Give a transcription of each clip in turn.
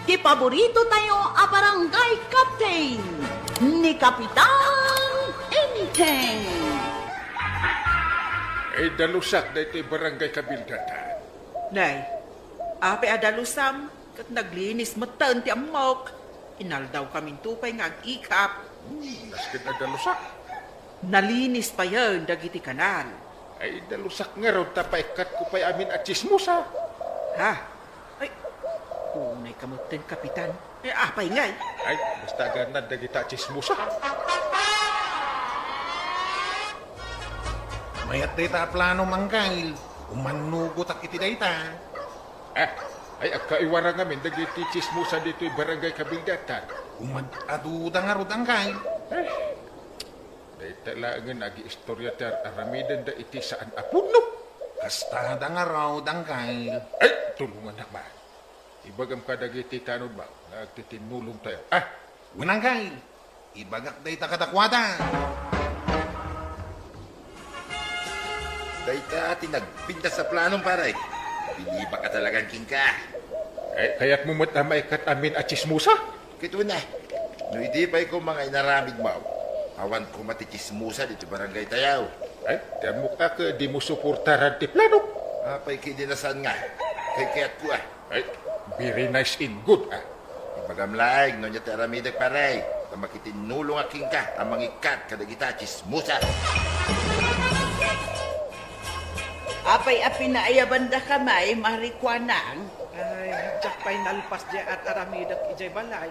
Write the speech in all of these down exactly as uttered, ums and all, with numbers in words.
Ti paborito tayo a barangay captain, ni Kapitan Enteng. Ay, dalusak daytoy barangay kabildatan. Nay, apay a dalusam, ket naglinis metten ti ammok. Inaldaw kaminto pay nga ag-ikap. Hmm, nasken a dalusak. Nalinis payen dagiti kanal. Ay, dalusak ngarud ta paikkatko pay amin a tsismosa. Ha? Ay, unay ka metten, Kapitan. Eh, apay ngay? Ay, basta aganad dagita a tsismosa. Mayat dayta a plano, Anggail. Umannugotak iti dayta. Ah, ay, agkaiwara ngamin dagiti tsismosa ditoy barangay kabildatan. Umad-aduda ngarud, Anggail. Eh, dayta laengen agiistorya ti ar-aramidenda iti saan a pudno. Kastada ngarud, Anggail. Ay, tulongannak man. Ibagam kadagiti tanodmo nga agtitinnulongtayo. Ah! Wen, Anggail, ibagak dayta kadakuada. Dayta ti nagpintas a planom, pare. Bilibak a talagan kenka. Eh, kayatmo met a maikkat amin a tsismosa? Ket wen a, no idi pay koma nga inaramidmo, awan koma ti tsismosa ditoy barangaytayo. Eh, ti ammok a ket dimo suportaran ti planom. Apay ket idi saan nga? Kay kayatko a. Ay, very nice and good, ah. Ibagam laeng no ania ti aramidek, pare, ta makitinnulongak kenka a mangikkat kadagita a tsismosa. Apay a pinaayabandaka, May, Marikuanang? Ay, diak pay nalpas diay ar-aramidek idiay balay.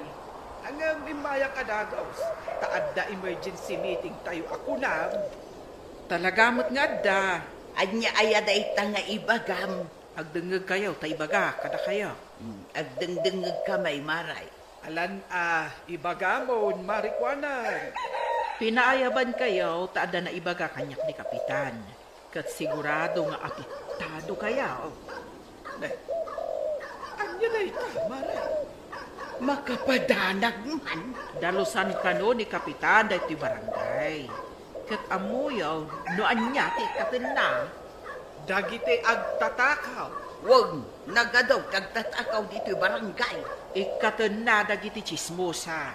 Ngem immayak a dagus, ta adda emergency meeting tayo a kunam. Talaga met nga adda. Ania aya dayta nga ibagam? Agdengngegkayo ta ibaga kadakayo. Hmm, agdengdengngegka, May, Maray. Alan a ibagamon, Marikuanang. Pinaayabankayo ta adda naibaga kaniak ni Kapitan. Ket sigurado nga apektado kayo. Ne, ania dayta, Maray? Makapadanag man. Dalusan kano ni Kapitan daytoy barangay. Ket ammoyo no ania ti ikkatenna? Dagiti agtatakaw. Wen, nagadu ti agtatakaw ditoy barangay. Ikkatenna dagiti tsismosa.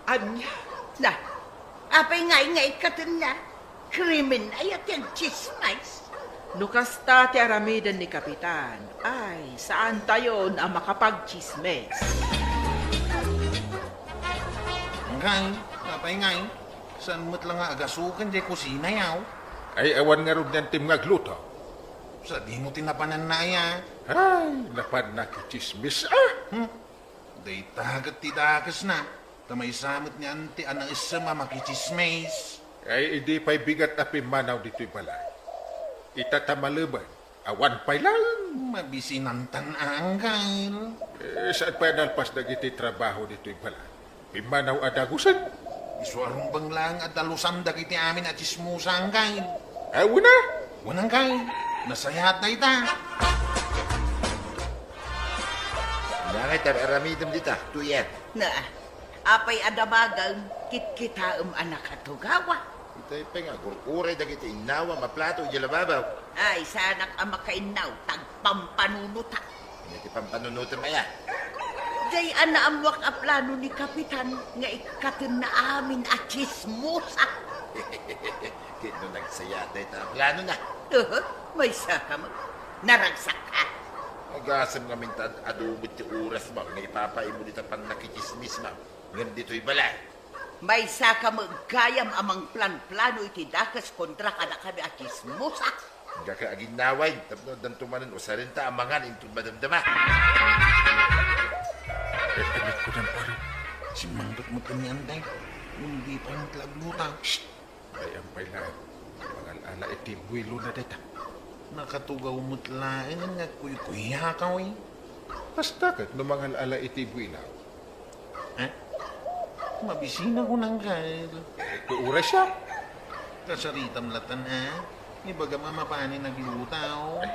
Ania? Na, apay ngay nga ikkatenna? Krimen aya ti agtsismis? No kasta ti aramiden ni Kapitan, ay, saantayon a makapagtsismis. Ngay, apay ngay, saan met la nga agasuken diay kusinayo? Ay, awan ngarud ni antim nga agluto. Sadino ti napananna aya? Ay, napan nakitsismis, ah! Hmm. Dayta ket ti dakesna, ta maysa met ni anti a naisem a makitsismis. Ay, idi pay bigat a pimmanaw ditoy balay. Ita ta malemen, awan pay laeng. Mabisinantan a, Anggail. Eh, saan pay a nalpas dagiti trabaho ditoy balay? Pimmanaw a dagusen. Isu a rumbeng laeng a dalusan dagiti amin a tsismosa, Anggail. Ah, wen a? Wen, Anggail. Nasayaat dayta. Ania ngay ti aramidem dita, Tuyet? Na, apay a damagem, kitkitaem a nakatugawa? Itay pay nga agur-uray dagiti innawam a plato idiay lababaw. Ay, saanak a makainnaw, tagpampanunotak. Ania ti pampanunotem aya? Diay a naammoak a plano ni Kapitan nga ikkatenna amin a tsismosa. Ket no nagsayaat dayta a planona? Aha, maysaka met. Naragsakka. Agasem ngamin ta ad-adu met ti orasmo nga ipapaaymo dita pannakitsismismo ngem ditoy balay. Maysaka met gayam a mangplanplano iti dakes kontra kadakami a tsismosa. Diak aginnaway tapno addanto manen usarenta a mangan inton madamdama. Eh, anak ko, pare. Simmangpet met ni Anday. Undi pay met la agluto. Psst! Ay, ampay laeng. Mangal-ala iti buwilona dayta. Nakatugaw met laeng nga agkuykuyakaw, eh. Kasta ket no mangal-ala iti buwilaw. Eh? Mabisina ko nang kal. Eh, uray siya. Kasaritam latan, ha? Ibagam a mapanen agluto. Eh,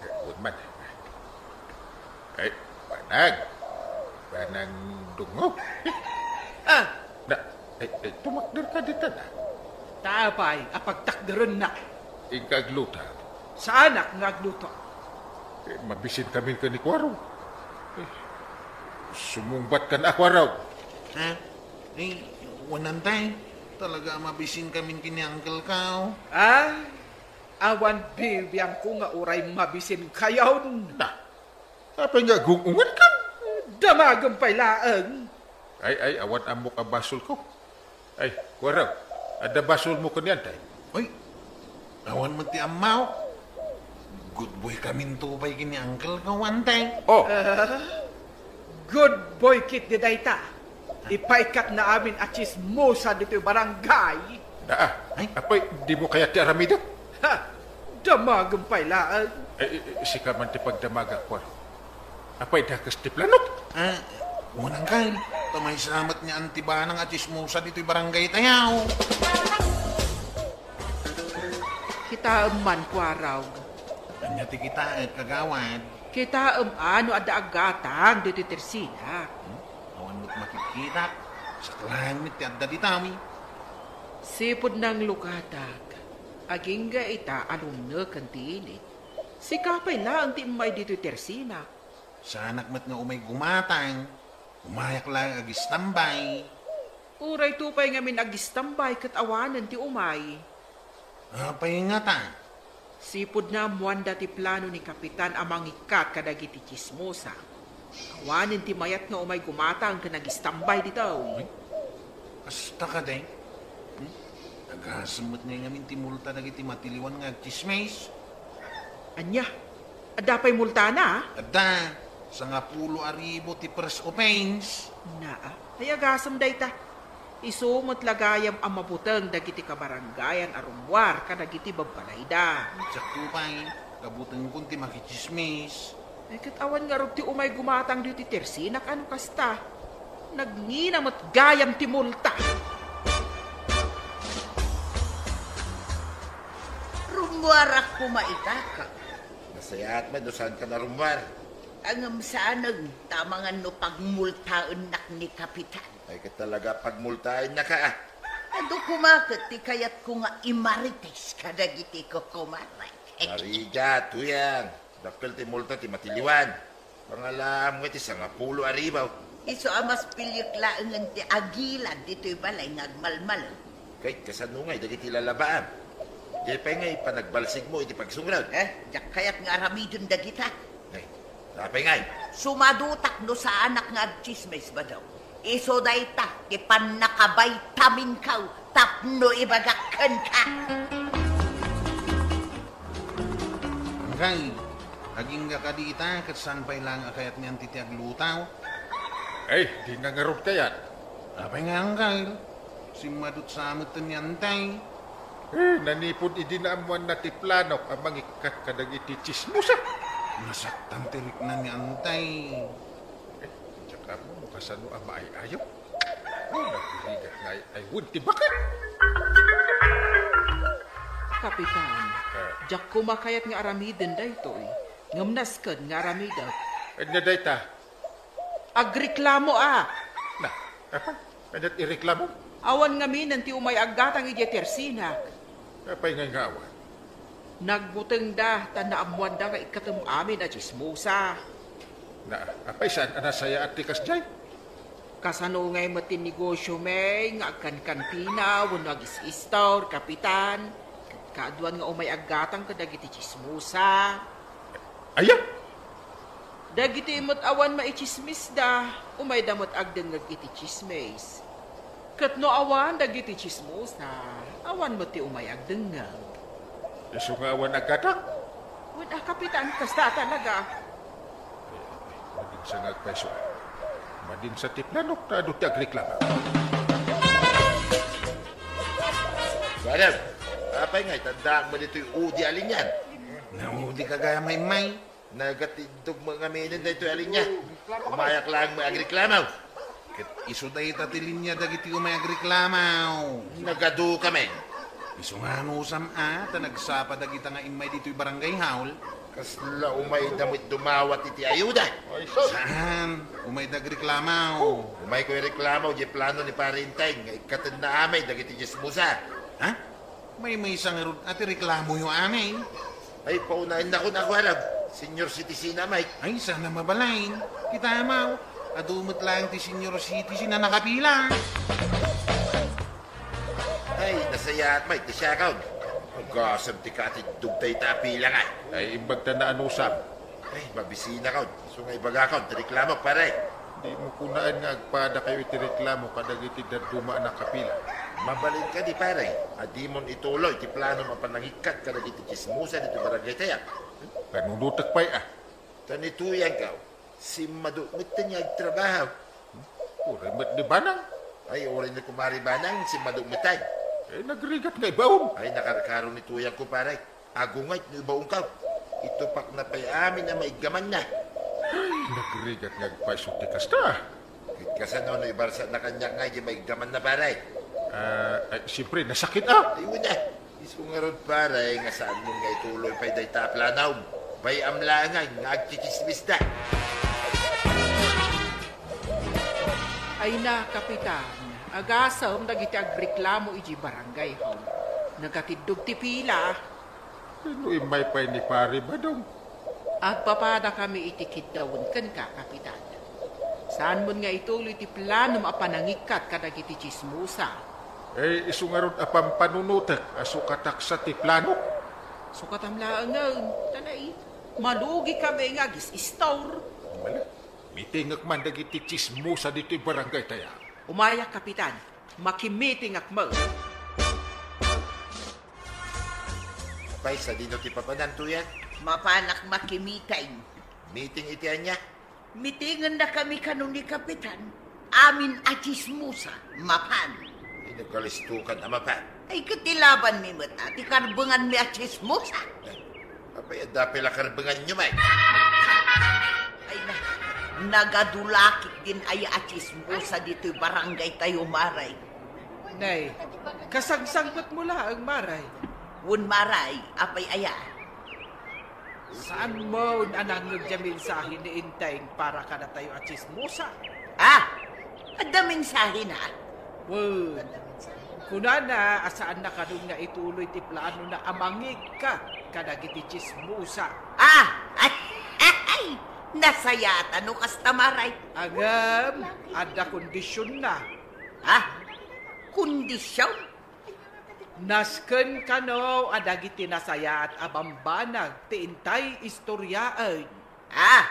eh, eh, man. Ay, banag. Banag dungo. Ah! Na, ay, ay, tumakder ka dita na. Ta apay a pagtakderennak? Inka agluto. Saanak nga agluto? Eh, mabisin kami ken ni Kuaro. Eh, Sumungbat ka na, Kuarog. Ha? Ay, wanan tay. Talaga a mabisin kamin ken ni Uncle Kao. Ah, awan bibiangko nga uray mabisin kayon. Na, apay nga agung-ungat ka? Damagem pay laeng. Ay, ay, awan ammok a basolko. Ay, Kuarog, adda basolmo ken ni Antay? Ay, awan met ti ammok. Good boy kaminto pay ken ni Uncle Kao, Antay. Oh. Ah, good boy ketdi dayta. Ipaikkat na amin a tsismosa ditoy barangay. Naa, ay, apay, dimo kayat ti aramidek? Ha! Damagem pay laeng. Eh, eh, eh, sika man ti pagdamagak, Kuarog. Apay, dakes ti planok? Ah, wanan, Kyle. Ta maysa met nga antibanang a tsismosa ditoy barangay tayo. Kitaem man, Kuarog. Ania ti kitaek, kagawad? Kitaem a no adda aggatang ditoy tersinak. Hmm? Awan met makitkitak. Saklang met ti adda ditawi. Sipud nanglukatak. Agingga ita a lumneken ti init. Sika pay laeng ti immay ditoy tersinak. Saanak met nga umay gumatang, umayak laeng agistambay. Uray to pay ngamin agistambay ket awanen ti umay. Apay ngata? Sipud naammoanda ti plano ni Kapitan a mangikkat kadagiti tsismosa. Awanen ti mayat nga umay gumatang ken agistambay ditoy. Ay, kasta kadi? Hmm? Agasem met ngay ngamin ti multa dagiti matiliwan nga agtsismis. Ania? Adda pay multana? Adda. Sangapulo a ribu ti first offense. Naa, ay agasem dayta. Isu met la gayam a mabuteng dagiti kabarangayan a rummuar kadagiti babbalayda. Sakto pay, kabutengkon ti makitsismis. Ay, ket awan ngarud ti umay gumatang ditoy tersinak a no kasta. Nagngina met gayam ti multa. Rummuarak koma ita, Kap. Nasayaat met no saanka a rummuar. Ngem saanen, ta amangan no pagmultaennak ni Kapitan. Ay, ket talaga pagmultaennaka, a. Adu koma ket ti kayatko nga imarites kadagiti kokomarek. Narigat, Tuyang. Dakkel ti multa ti matiliwan. Pangalaam nga ti sangapulo a ribu. Isu a mas piliek laengen ti agilad ditoy balay nga agmalmalem. Ket kasano ngay dagiti lalabaam? Diay pay ngay panagbalsigmo iti pagsungrot? Eh, diak kayat nga aramiden dagita. Ay, apay ngay? Sumadutak no saanak nga agtsismis, Badong. Isu dayta ti pannakabitaminko tapno ibagak kenka. Angkay, agingga kadi ita ket saan pay laeng a kayat ni Auntie ti aglutaw? Ay, dina ngarud kayat. Apay nga, Angkay? Simmadut sa met ni Auntie. Eh, nanipud idi naammoanna ti planok a mangikkat kadagiti tsismosa. Nasaktan ti rikna ni Auntie. Eh, diak ammo no kasano a maay-ayop. Oh, nagrigat nga ay, ay, win ti baket. Kapitan, eh, diak koma kayat nga aramiden daytoy. Ngem nasken nga aramidek. Ania dayta? Agreklamo, a. Na, apay? Ania ti ireklamo? Awan ngaminen ti umay aggatang idiay tersinak. Apay ngay nga awan? Nagbutengda ta naammoanda nga ikkatem amin a tsismosa. Na, apay saan a nasayaat ti kasdiay? Kasano ngay met ti negosio mi nga agkankantina wenno agis-istor, Kapitan? Ket kaaduan nga umay aggatang kadagiti tsismosa. Aya? Dagiti met awan maitsismisda, umayda met agdengngeg iti tsismis. Ket no awan dagiti tsismosa, awan met ti umay agdengngeg. Isu nga awan aggatang? Wen a, Kapitan, kasta talaga. Madinsa nga agpayso. Madinsa ti planok ta adu ti agreklamo. Kuarog, apay nga itandaak mo ditoy udi a linian? Naudi ka gayam a immay. Nagatiddog mo ngaminen daytoy a linia. Umayak laeng met agreklamo. Ket isu dayta ti linia dagiti umay agreklamo. Nagadu kami. Isu nga anusam a, ta nagsapa dagita nga immay ditoy barangay hall. Kasla umayda met dumawat iti ayuda? Saan? Umayda agreklamo. Umayko ireklamo diay plano ni Pare Intay nga ikkatenna amay dagiti tsismosa. Ha? Maymaysa ngarud a ti reklamoyo amay. Ay, paunaennakon a kuarog. Senior citizen a, Mike. Ay, saan a mabalin. Kita, Amaw. Adu met laeng ti senior citizen a nakapila. Ay, nasayaat met ti siakon. Agasem ti katiddog dayta a pila ngay. Ay, imbag ta naanusam. Ay, mabisinakon. Isu nga ibagakon ti reklamok, pare. Dimo kunaen nga agpadakayo iti reklamo kadagiti dadduma a nakapila. Mabalin kadi, pare, a dimon ituloy ti planom a panangikkat kadagiti tsismosa ditoy barangay tayo. Panunutek pay, a. Ta ni Tuyangko, simmadu met nga agtrabaho. Uray met ni Banang. Ay, uray ni Kumare Banang, simmadu met ay. Eh, nagrigat nga ibaon. Ay, nakarkaro ni Tuyangko, pare. Agunget no ibaonko. Itupakna pay amin a maiggamanna. Ay, nagrigat nga agpayso ti kasta. Ket kasano no ibarsatna kaniak ngay di maiggamanna, pare? Ah, ay, siyempre, nasakit, a. Ay, wen a. Isu ngarud, pare, nga saanmon nga ituloy pay dayta a planom. Bay-am laengen nga agtsitsismista. Ay na, Kapitan, agasem dagiti agreklamo idiay barangay hall. Nagatiddog ti pila. No immay pay ni Pare Badong. Agpapadakami iti kiddawen kenka, Kapitan. Saanmon nga ituloy ti planom a panangikkat kadagiti tsismosa. Eh, isu ngarud a pampanunotek a sukataksa ti plano. Sukatam laengen, ta nay, malugikami nga agis-istor. Mali. Mitingek man dagiti tsismosa ditoy barangay tayo. Umayak, Kapitan. Makimitingak met. Apay, sadino ti papanan, Tuyang? Mapanak makimiting. Miting iti ania? Mitingen na kami kano ni Kapitan. Amin a tsismosa, mapan. Ay, nagkalistukan a mapan. Ay, ket ilabanmi met a ti karbenganmi a tsismosa. Eh, apay, adda pay la karbenganyo, Mike? Ay, na, nagadulakit din aya a tsismosa ditoy barangay tayo, Maray. Nay, kasangsangpetmo laeng, Maray. Wen, Maray, apay aya? Saanmon a nangngeg diay mensahe ni Enteng para kadatayo a tsismosa? Ah! Adda mensahena? Wen, kunana a saanna kano nga ituloy ti planona a mangikkat kadagiti tsismosa. Ah! Ay! Ay! Nasayaat no kasta, Maray. Ngem, adda kondisionna. Ah! Kondision? Nasken kano a dagiti nasayaat a bambanag ti intay istoriaen. Ah,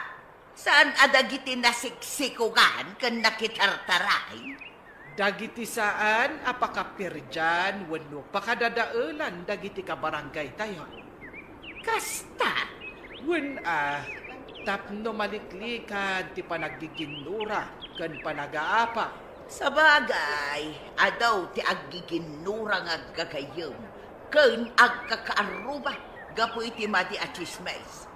saan a dagiti nasiksikogan ken nakitartaray? Dagiti saan a pakaperdian wenno pakadadaelan dagiti kabarangaytayo. Kasta? Wen a, tapno maliklikan ti panaggiginnura ken panagaapa. Sabagay, adu ti aggiginnura nga aggagayyem ken agkakaarruba gapu iti madi a tsismis.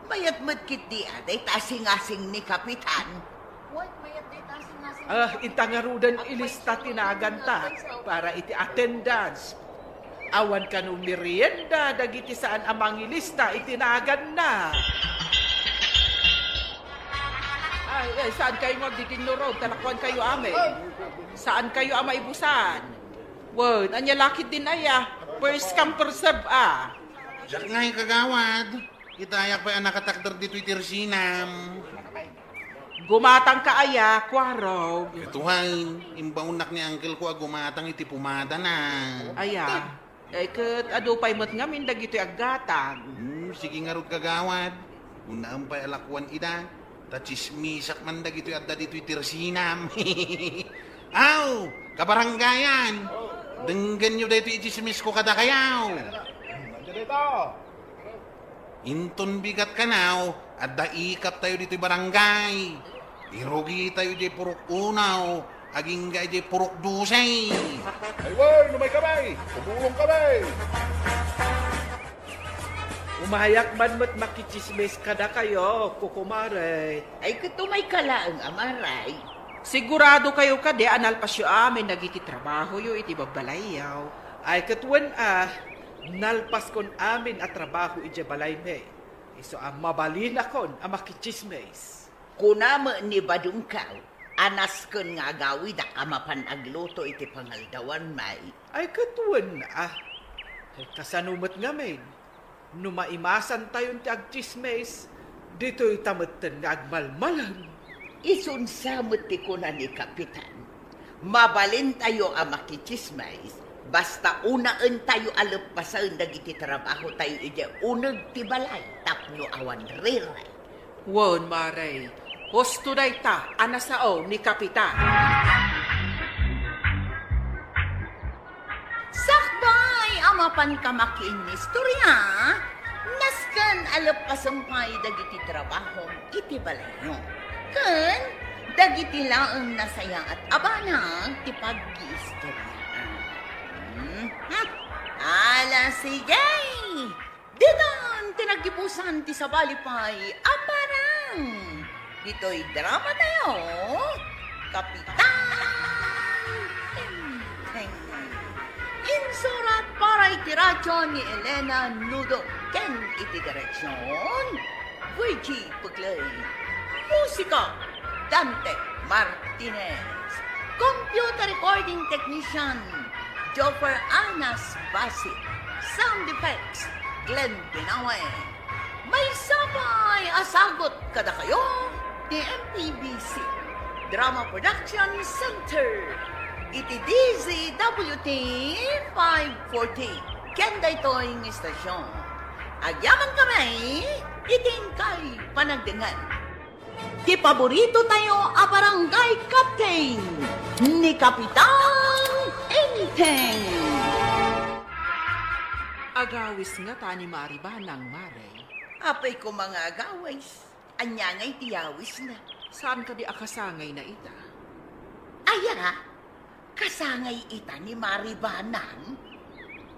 Mayat met ketdi a dayta a singasing ni Kapitan. Ah, inta ngaruden ilista ti naaganta para iti attendance. Awan kano merienda dagiti saan a mangilista iti naganna. Ay, ay, saan kayo nga agdidinnurog? Talakuan kayo amin. Saan kayo a maibusan? Wen, ania lakit din aya? First come, first serve, ah. Diak ngay, kagawad. Kitayak pay a nakatakder ditoy ti resinam. Gumatang ka aya, Kuarog? Ituhay, imbaonnak ni uncle ko a gumatang iti pumadana. Aya, eh, ket adu pay met ngamin dagitoy aggatang. Hmm, sige ngarud, kagawad. Unaem pay a lakuan ida, ta tsismisak man dagitoy adda ditoy ti resinam. Aw, kabarangayan, denggenyo daytoy itsismis ko kadakayo. Inton bigat kano, adda ikaptayo ditoy barangay. Irugitayo diay purok uno, agingga idiay purok dose. Ay, wen, umay kami! Tumulong kami! Umayak man met makitsismis kadakayo, kukumare. Ay, ket umayka laeng, Amaray. Sigurado kayo kadi a nalpasyo amin dagiti trabahoyo iti babbalayyo? Ay, ket wen a, nalpaskon amin a trabaho idiay balaymi. Isu a mabalinakon a makitsismis. Kuna met ni Badongko a nasken nga agawidak a mapan agluto iti pangaldawanmi. Ay, ket wen a. Ay, kasano met ngamin? No maimasantayon ti agtsismis, ditoyta metten nga agmalmalem. Isunsa met ti kuna ni Kapitan, mabalintayo a makitsismis, basta unaentayo a leppasen dagiti trabahotayo idiay uneg ti balay tapno awan riray. Wen, Mare, husto dayta a nasao ni Kapitan. Sakbay a mapanka makiinnistorya, nasken a leppasen pay dagiti trabahom iti balayyo. Ken dagiti laeng nasayaat a banag ti pagkiistoryaan. Mhm. Ala, sige! Ditan ti naggibusan ti sabali pay a parang ditoy drama tayo, Kapitan Tengteng. Insurat para iti radyo ni Elena Nudo ken iti direksyon, Virgie Puglay. Musika, Dante Martinez. Computer recording technician, Joffer Anas Basit. Sound effects, Glenn Binawe. Maysa pay a sagut kadakayo ti M P B C Drama Production Center iti D Z W T five forty. Ken daytoy nga istasyon, agyaman kami iti inkay panagdengngeg. Ti paborito tayo a barangay captain, ni Kapitan Enteng. Agawis ngata ni Mari Banang, Mare. Apay ko, mga agawis. Ania ngay ti yawisna? Saan kadi a kasangayna ita? Aya, kasangay ita ni Mari Banang?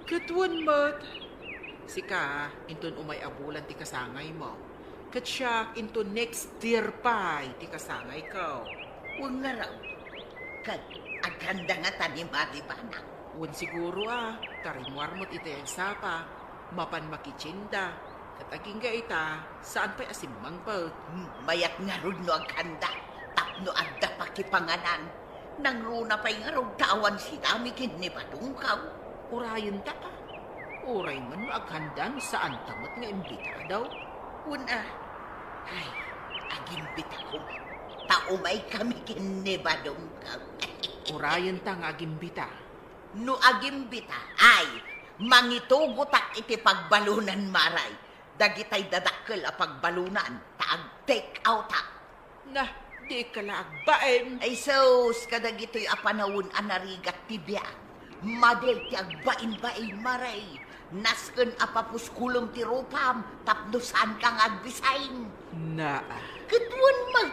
Ket wen met. Sika, inton umay a bulan ti kasangaymo. Ket siak, inton next year pay ti kasangayko. Wen ngarud, ket aghanda ngata ni Mari Banang? Wen siguro a, ta rimmuar met itay agsapa, mapan makitienda, ket agingga ita, saan pay a simmangpet. Hmm, mayat ngarud no aghanda, tapno adda pakipanganan. Nangruna pay ngarud ta awan sidami ken ni Badongkaw. Urayenta a. Uray man no aghandan, saanta met nga imbitado. Wen a. Ay, agimbita koma. Ta umay kami ken ni Badongkaw. Urayenta nga agimbita. No agimbita, ay, mangitugotak iti pagbalunan, Maray. Dagitay dadakkel a pagbalunan, ta ag-take outak. Nah, dika la agbain. Ay sus, kadagitoy a panawen a narigat ti biag. Madi ti agbain-bain, Maray. Nasken a papuskolem ti rupam tapno saanka nga agbisain. Naa. Ket wen met,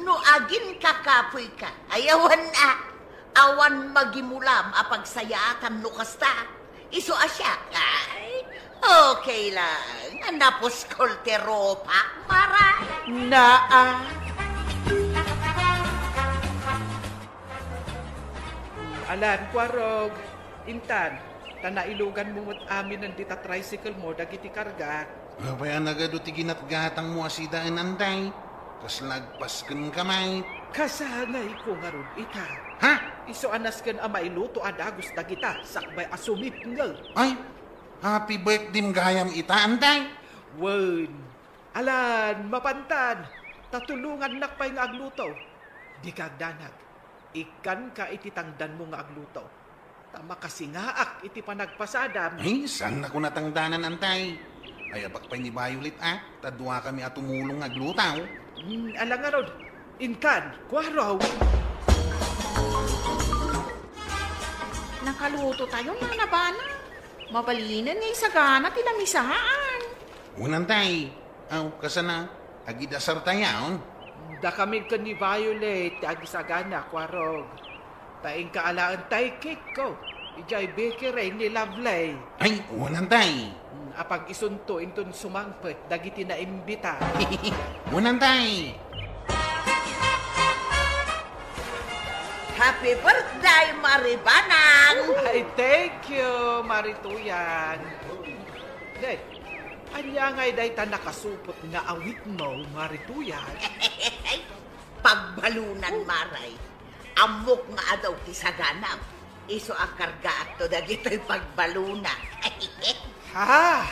no aginkakapoyka, ay awan a, awan magimulam a pagsayaatan no kasta. Isu a siak, ay, okay lang. Napuskol ti rupak, Maray. Naa. Alan, Kuarog, intan, ta nailuganmo met amin dita tricycle mo dagiti kargak. Apay a nagadu ti ginatgatangmo a sidaen, Antay? Kasla agpaskenka met. Kasangayko ngarud ita. Ha? Isu a nasken a mailuto a dagus dagita sakbay a sumipnget. Ay, happy birthday-m gayam ita, Antay? Wen, alan, mapantan, ta tulongannak pay nga agluto. Dika agdanag. Ikkanka iti tangdanmo nga agluto, ta makasingaak iti panagpasadam. Ay, saannak a tangdanan, Antay. Ayabak pay ni Violet a, ta duakami a tumulong nga agluto. Hmm, ala ngarud, intan, Kuarog. Nakaluto tayo, Mana Bana. Mabalinen nga isagana ti lamisaan. Wen, Antay. Aw, kasano? Agidasar tayon? Dakami ken ni Violet ti agisagana, Kuarog. Ta inka alaen tay cake-ko idiay bakery ni Lovely. Ay, wen, Antay. Hmm, apag-isunto inton sumangpet dagiti naimbita. Wen, Antay. Happy birthday, Mari Banang! Ay, thank you, Mari Tuyang. Day, ania ngay dayta nakasupot nga awitmo, Mari Tuyang? Pagbalunan, Maray. Ammok nga adu ti saganam. Isu a kargaakto dagitoy pagbalunan. Ha?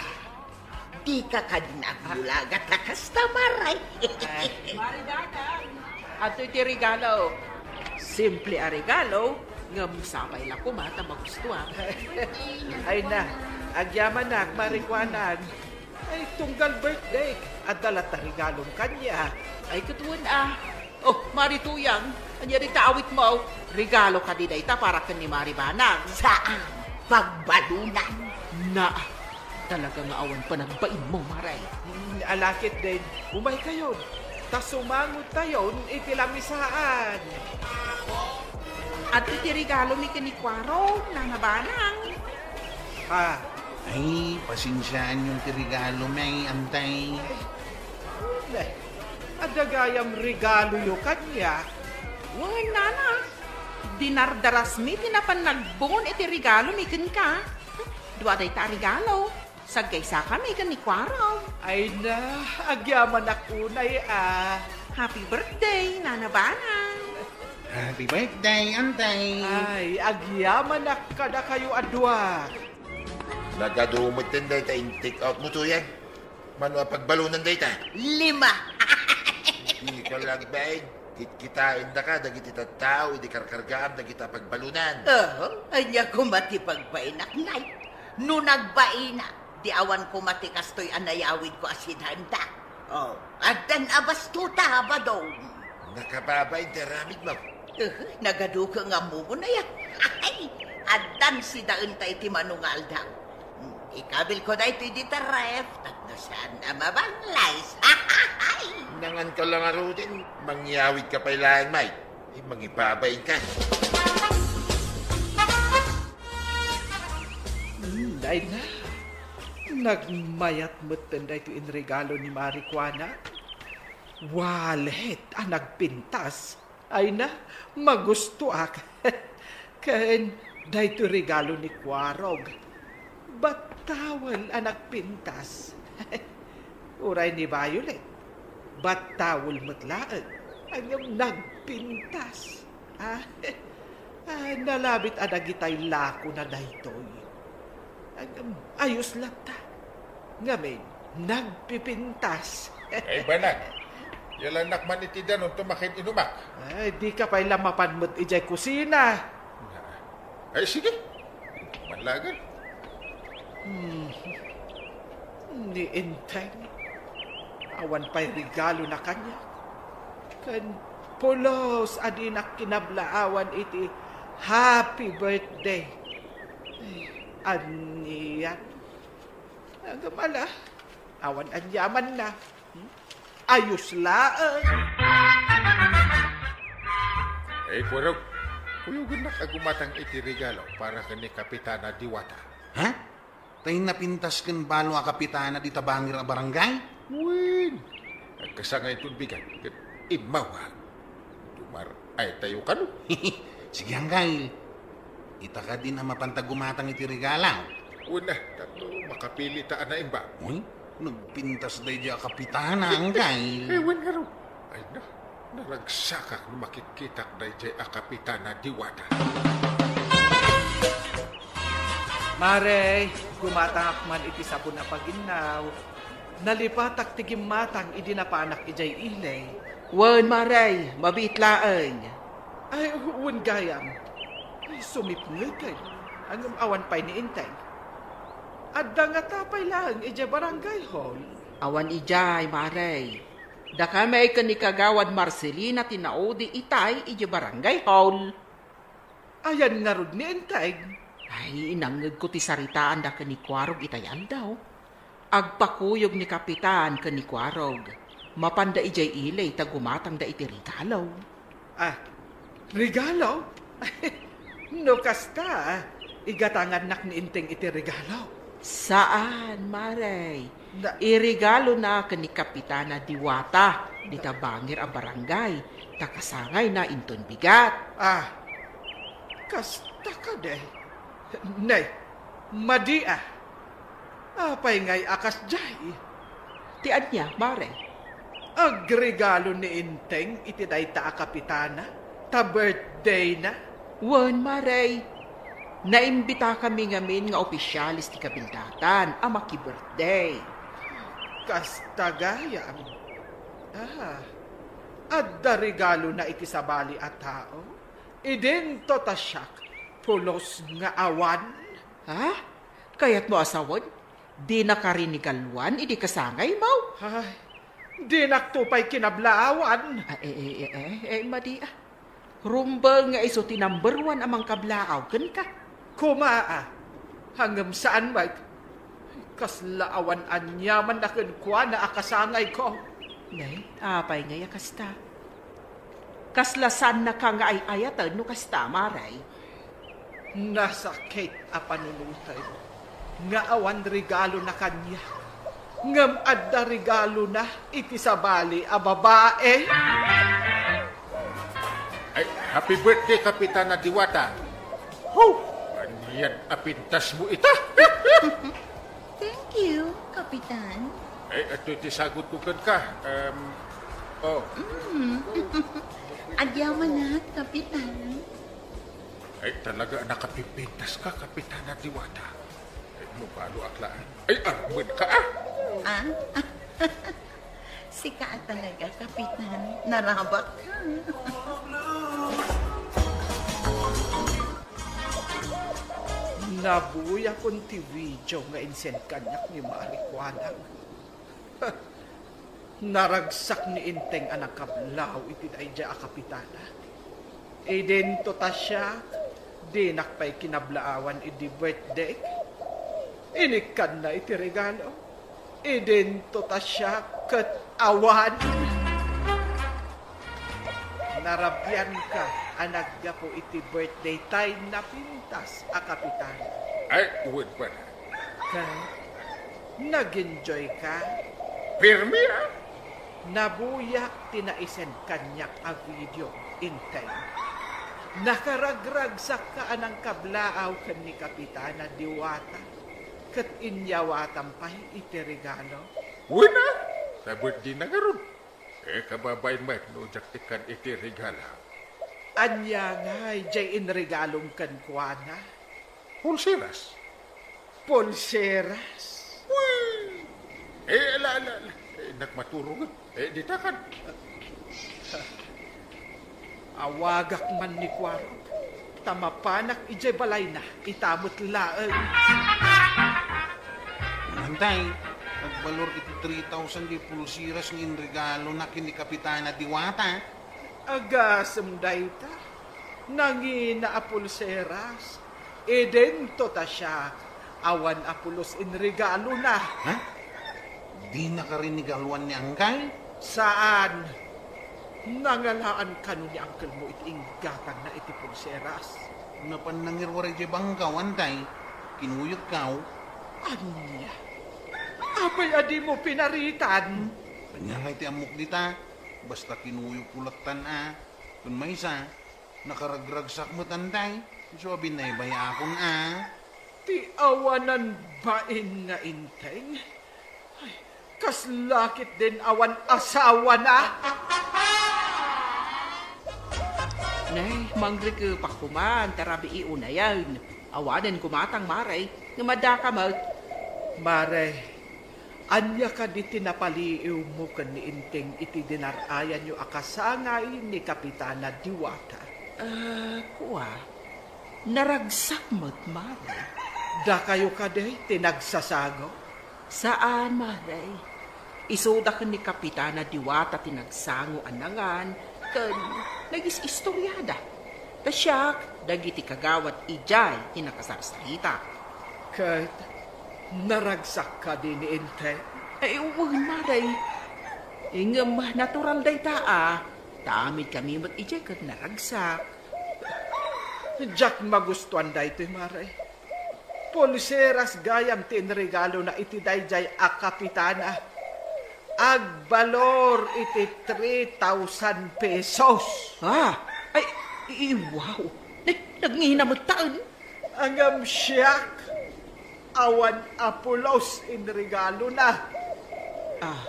Dika kadi nagbulaga ta kasta, Maray. Ay. Mari Banang. Adtoy ti regalo. Simple a regalo, ngem sapay la koma ta magustuak. Ay na, agyamanak, Mari Kuanag. Ay, tunggal birthday, adda latta regalom kaniak. Ay, ket wen a. Oh, Mari Tuyang, ania dayta awitmo? Regalo kadi dayta para ken ni Mari Banag? Saan, pagbalunan. Na, talaga nga awan panagbainmo, Mare. Mm, ala ketdin, umaykayon, ta sumangottayon iti lamisaan. Adtoy ti regalomi ken ni Kuarog, Nana Banag. Ha? Ay, pasensiaanyon ti regalomi, Antay. Ay, adda gayam regaloyo kaniak. Wen, Nana, dinardarasmi ti napan nagbungon iti regalomi kenka. Dua dayta a regalo. Saggaysakami ken ni Kuarog. Ay na, agyamanak unay a. Happy birthday, Nana Banag. Happy birthday, Antay. Ay, agyamanak kadakayo a dua. Nagadu metten dayta in-take out mo, Tuyang. Mano a pagbalunan dayta? Lima. Dika la agbain. Kitkitaendaka dagiti tattao idi karkargaam dagita pagbalunan. Oho, ania koma ti pagbainak, Nay? No nagbainak, di awan koma ti kastoy a nayawidko a sidaenta. Oh, addan a bastuta, Badong. Nakababain ti aramidmo. Uhu, nagaduko nga ammom unay a. Ay, addan sidaenta iti mano nga aldaw. Hmm, ikabilko daytoy dita ref, tapno saan a mabanglays. Nanganka la ngaruden, mangyawidka pay laeng, Mike. Ay, mangibabainka. Hmm, ay na. Nagmayat metten daytoy inregalo ni Mari Kuana. Wallet a nagpintas. Ay na, magustoak. Ken daytoy regalo ni Kuarog. Bat towel a nagpintas. Uray ni Violet, bat towel met laeng. Ngem nagpintas. Ah, ah, nalabit a dagitay lakona daytoy. Ay, um, ayos latta. Ngamin, nagpipintas. Ay, banag. Yalannak man iti danonto makin inumak. Ay, dika pay la mapan met idiay kusina. Ay, sige. Manlagan. Hmm. Ni Enteng, awan pay regalona kaniak. Ken pulos a dinak kinablaawan iti happy birthday. Ay, anian. Ngem ala, awan aniamanna. Hmm? Ayos laeng. Eh, Kuarog, kuyogennak a gumatang iti regalo para ken ni Kapitana Diwata. Ha? Ta napintas ken balo a kapitana dita bangir a barangay? Wen, agkasangay inton bigat ket immawag. Dumar-ay tayo kano? Sige, Anggail. Ita kadin a mapanta gumatang iti regalo. Wen, tapno makapili ta a naimba. Uy, nagpintas daydiay a kapitana, Anggail. Eh, wen, ngarud. Ay, na, naragsakak no makikkitak daydiay a kapitana Diwata. Mare, gumatangak man iti sabon a paginnaw. Nalipatak ti gimmatang idi napanak idiay ili. Wen, Mare, mabiit laeng. Ay, wen gayam. Ay, sumipngeken. Ngem awan pay ni Enteng. Adda ngata pay laeng idiay barangay hall. Awan idiay, Mare. Dakami ken ni Kagawad Marcelina ti naudi itay idiay barangay hall. Ayan ngarud ni Enteng? Ay, inangngegko ti saritaanda ken ni Kuarog itay aldaw. Agpakuyog ni Kapitan ken ni Kuarog. Mapanda idiay ili ta gumatangda iti regalo. Ah, regalo? No kasta, igatangannak ni Enteng iti regalo. Saan, Mare. Na- Iregalona ken ni Kapitana Diwata, dita bangir a barangay, ta kasangayna inton bigat. Ah, kasta kadi. Nay, madi a. Apay ngay a kasdiay? Ti ania, Mare? Agregalo ni Enteng iti dayta a kapitana, ta birthdayna. Wen, Mare. Naimbitakami ngamin nga opisiales ti kabildatan a makibirthday. Kasta gayam. Ah, Adda regalona iti sabali a tao, idinto ta siak pulos nga awan. Ha? Kayatmo a sawen? Dinaka rinigaluan idi kasangaymo? Ay, dinakto pay kinablaawan. Ah, eh, eh, eh, eh, eh, madi, ah. Rumbeng nga isu ti number one a mangkablaaw kenka. Koma, ah. Ngem saan met. Kasla awan aniamanna kenkuana a kasangayko. Ne, apay ngay a kasta? Kasla saannaka nga ay-ayaten no kasta, Mare? Nasakit a panunoten nga awan regalona kaniak, ngem adda regalona iti sabali a babae. Ay, happy birthday, Kapitana Diwata. Ho! Anian a pintasmo ita? Thank you, Kapitan. Ay, adtoy ti sagutko kenka. Um, oh. Mm. Agyamanak, Kapitan. Ay, talaga a nakapipintaska, Kapitana Diwata. Ay, mabaloak laeng. Ay, armenka, ah! Ah? Sika a talaga, Kapitan. Narabak ka. Nabuyaken ti video nga insend kaniak ni Mare kuana. Naragsak ni Enteng a nangkablaaw iti daydiay a kapitana. Idinto ta siak, dinak pay kinablaawan idi birthday. Inikkanna iti regalo. Idinto ta siak ket awan. Narabianka a naggapu iti birthday tay napintas a kapitan. Ay, wen pay. Ket nag-enjoy ka? Pirmi, ah. Nabuyak ti naisend kaniak a video, Enteng. Nakaragragsakka a nangkablaaw ken ni Kapitana Diwata, ket inyawatan pay iti regalo. Wen a, ta birthday na ngarud. Eh, kababain met no diak ikkan iti regalo. Ania ngay diay inregalom kenkuana? Pulseras. Pulseras? Uy! Eh, ala, ala, ala. Eh, nagmaturog. Eh, ditakan. Awagak man ni Kuarog, ta mapanak idiay balayna, ita met laeng. Antay, nagbalor iti three thousand diay pulseras nga inregalona ken ni Kapitana Diwata. Agasem dayta, nangina a pulseras. Idinto ta siak, awan a pulos inregalona. Ha? Dinaka rinigaluan ni Angkay? Saan. Nangalaan kano ni angkelmo iti inggatangna iti pulseras. Napan nangiruar idiay bangkaw, Antay. Kinuyogkaw. Ania? Apay a dimo pinaritan? Ania ngay ti ammok dita? Basta kinuyogko lattan a. Ken maysa, nakaragragsak met, Antay. Isu a binaybay-akon a. Ti awanan bain nga Enteng. Ay, kasla ketdin awan asawana. Nay, mangrikepak koman, ta rabii unayen. Awanen koma tang, Mare, nga madaka met. Mare, ania kadi ti napaliiwmo ken ni Enteng iti dinar-ayanyo a kasangay ni Kapitana Diwata? Ah, kua, naragsak met, Mare. Dakayo kadi ti nagsasango? Saan, Mare. Isuda ken ni Kapitana Diwata ti nagsango a nangan ken nagis-istoriada. Ta siak, dagiti kagawad idiay ti nakasarsarita. Ket naragsak kadi ni Enteng? Ay, wen, Mare. Ngem natural dayta a. Ta amin kami met idiay ket naragsak. Diak magustuan daytoy, Mare. Pulseras gayam ti inregalona iti daydiay a kapitana. Agbalor iti three thousand pesos. Ah, ay, i-, wow. Nay, nagngina met taen. Ngem siak, awan a pulos inregalona. Ah,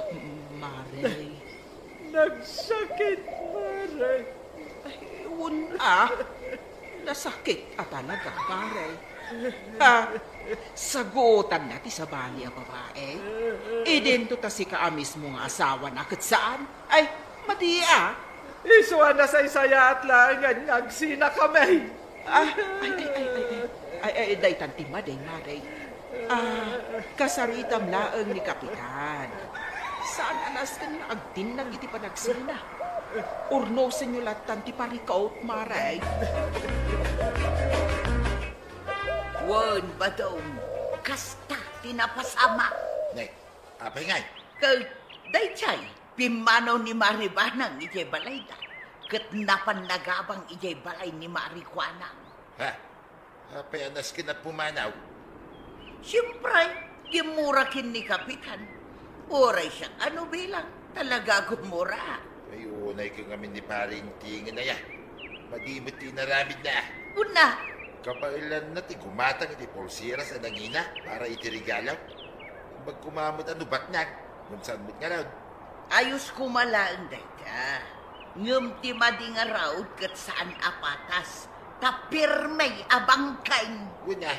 Mare. Nagsakit, Mare. Ay, wen a. Nasakit a talaga, Mare. Ha? Sagutanna ti sabali a babae? Idinto ta sika a mismo nga asawana ket saan? Ay, madi a. Isu a nasaysayaat laengen nga agsinakami. Ah, ay, ay, ay, ay, ay. Ay, ay, daytan ti madi, madi. Ah, kasaritam laeng ni Kapitan. Saan a nasken nga agtinnag iti panagsina? Urnosenyo lattan ti parikot, mare. Wen, Badong, kasta ti napasamak. Nay, apay ngay? Ket daydiay, pimmanaw ni Mari Banang idiay balayda, ket napan nagabang idiay balay ni Mari Kuanang. Ha? Apay a nasken a pumanaw? Siempre, gimmura ken ni Kapitan. Uray siak a nubilang, talaga a gumura. Ay, unay ka ngamin ni Pari Inting, aya. Madi met ti inaramidna. Kuna. Kabaelanna ti gumatang iti pulseras a nangina para iti regalo. Imbag koma met a nubatnag, ngem saan met ngarud. Ayos koma laeng dayta. Ngem ti madi ngarud ket saan a patas, ta pirme a bangkeng. Wen a,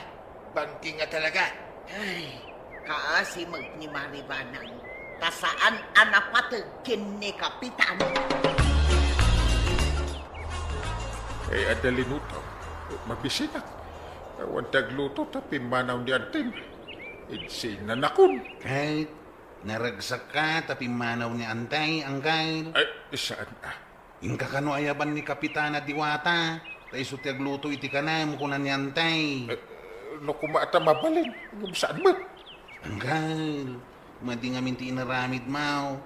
bangkeng a talaga. Ay, kaasi met ni Mari Banang, ta saan a napateg ken ni Kapitan. Ay, adda linuto. Mabisitak. Awan ti agluto ta pimmanaw ni Antim. Insinanakon. Ket naragsakka ta pimmanaw ni Antay, Angkel. Ay, saan a. Inka kano ayaban ni Kapitana Diwata, ta isu ti agluto iti kanam, kuna ni Antay. Eh, no koma ta mabalin, ngem saan met? Angkel, madi ngamin ti inaramidmo.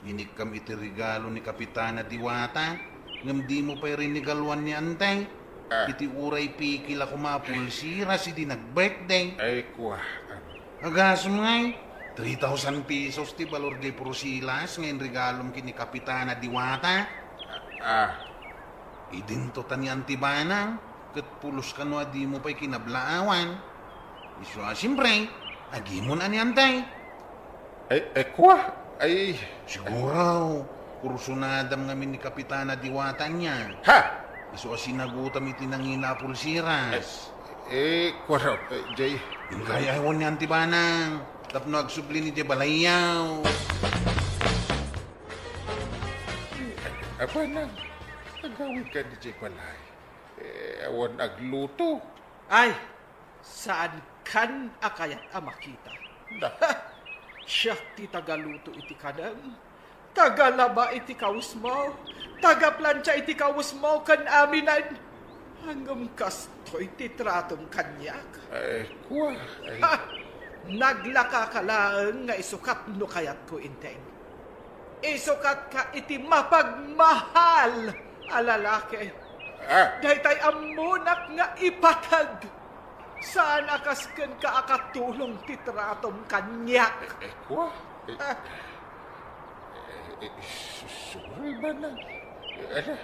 Inikkam iti regalo ni Kapitana Diwata, ngem dimo pay rinigaluan ni Antay. Ah. Iti uray pikil a koma a pulseras idi nag-birthday. Ay, kua. Agasem ngay, three thousand pesos ti balor diay pulseras nga inregalom ken ni Kapitana Diwata. Ah. Idinto ta ni Anti Banang, ket pulos kano a dimo pay kinablaawan. Isu a, siempre, agimon a ni Antay. Ay, ay, kua? Ay. Siguro, kursunadam ngamin ni Kapitana Diwata ania. Ha? Isu a sinagutam iti nangina a pulseras. Eh, kua, eh, jay. Inka ayawan ni Anti Banang, tapno agsubli idiay balayyo. Abanang, agawidkan idiay balay. Eh, awan agluto. Ay, saankan a kayat a makita. Na. Siak ti tagaluto iti kanam, tagalaba iti kawesmo, tagaplancha iti kawesmo ken aminen. Ngem kastoy ti tratom kaniak. Ay, kua, ay. Ha! Naglakaka laeng nga isukat no kayatko, Inteng. Isukatka iti mapagmahal a lalaki. Ah. Daytay ammonak nga ipateg. Saan a kas kenka a katulong ti tratom kaniak. Eh, kua? Eh, ah. Eh, eh, su-, sorry, Banang. Eh, ala,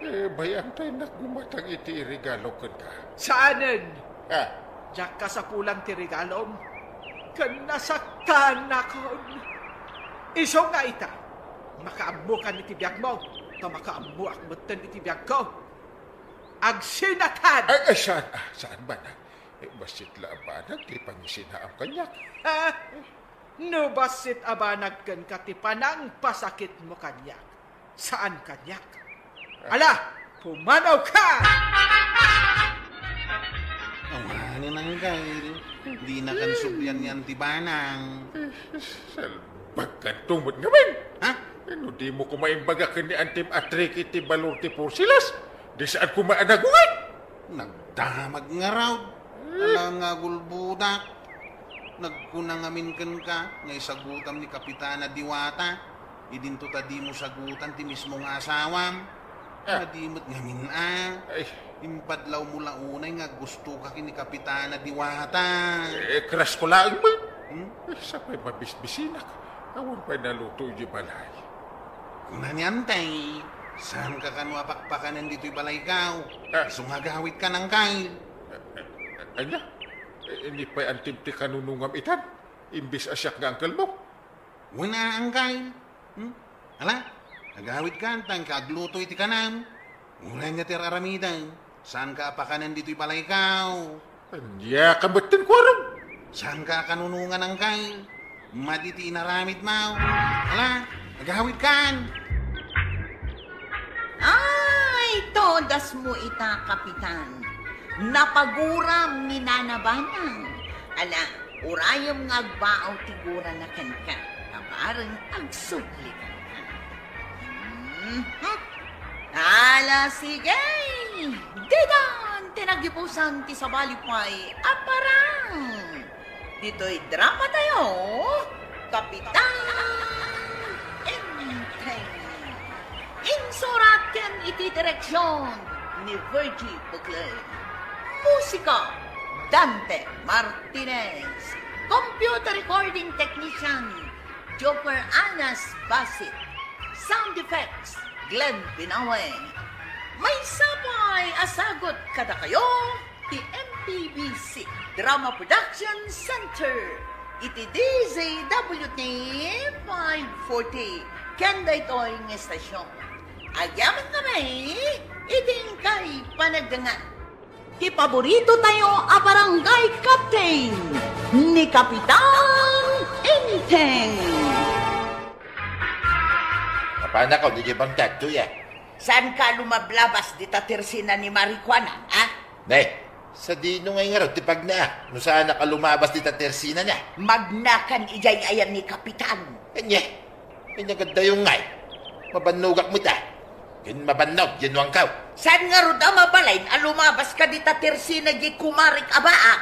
eh, bay-am tay naggumatang iti regalo kenka. Saanen. Ah. Diak kasapulan ti regalom. Ken nasaktanakon. Isu nga ita, makaammokan iti biagmo, ta makaammoak metten iti biagko. Agsinatan! Ay, ay, saan, ah, saan, Banang? Eh, bassit la a banag ti pangisinaam kaniak. Ha? No bassit a banag kenka ti panangpasakitmo kaniak, saan kaniak. Ala, pumanawka! Awanen, Angkel. Dinakan sublian ni Anti Banang. Salbagkanto met ngamin. Ha? Eh, no dimo koma imbaga ken ni Antim a trick iti balor ti porsilas, di saan koma a nagungit. Nagdamag ngarud. Ala nga agulbodak. Nagkuna ngamin kenka nga isagutam ni Kapitana Diwata. Idinto ta dimo sagutan ti mismo nga asawam. Ah. Madi met ngamin a. Ay. Impadlawmo la unay nga aggustoka ken ni Kapitana Diwata. Eh, krasko laeng met. Hmm? Eh, sa pay mabisbisinak. Awan pay naluto idiay balay. Kuna ni Antay, saanka kano a pakpakanen ditoy balayko. Ah. Isu nga agawidkan, Angkel. Eh, eh, ania? Eh, ni pay Antim ti kanunongam itan, imbes a siak nga angkelmo. Wen a, Angkel. Hmm? Ala, agawidkan, ta inka agluto iti kanam. Uray ania ti ar-aramidem, saanka a pakanen ditoy balayko. Ania ka metten, kuarog? Saanka a kanunongan, Angkel. Madi ti inaramidmo. Ala, agawidkan. Ay, todas mo ita, Kapitan. Napaguram ni Nana Banang. Ala, urayem nga agbao ti gurana kenka. Kabareng agsubli kenka. Mhm. Ala, sige! Didan ti nagibusan ti sabali pay a parang. Ditoy drama tayo, Kapitan Enteng. Insurat ken iti direksyon ni Virgie Buclay. Musika, Dante Martinez. Computer recording technician, Joper Anas Basit. Sound effects, Glenn Binawe. Maysa pay a sagut kadakayo ti M P B C Drama Production Center iti D Z W T five forty ken daytoy nga estasyon. Agyaman kami iti inkay panagdangan. Ti paborito tayo a barangay captain, ni Kapitan Enteng. Apanakaw, di bang tatto ya? Saan ka lumablabas dita tersina ni Marikuana, ha? Ne, sadino ngay ngarud ti pagnaak no saanak a lumabas dita tersinana? Magnakan idiay ayan ni Kapitan. Anya? Anya kaddayo ngay? Mabannogak met a. Ken mabannog, yanuangkaw. Saan ngarud a mabalin a lumabas ka dita tersina di kumarik a baak?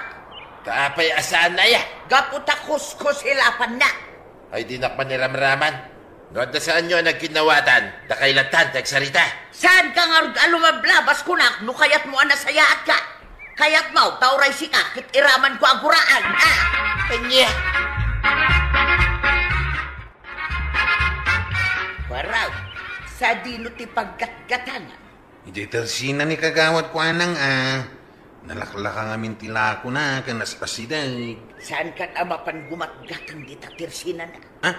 Ta apay a saan aya? Gapu ta kuskusilapanna. Ay, dinak man iramraman. No adda saanyo a nagkinnawatan, dakay lattan ti agsarita. Saan ka ngarud a lumablabas kunak no kayatmo a nasayaatka? Kayatmo ta uray sika ket iramanko a guraan, a? Anya? Waraw, sadino ti paggatgatangan? Idiay tersina ni Kagawad Kuanang a nalaklaka ngamin ti lakona ken as-asideg. Saan kan a mapan gumatgatang dita tersinana? Ha?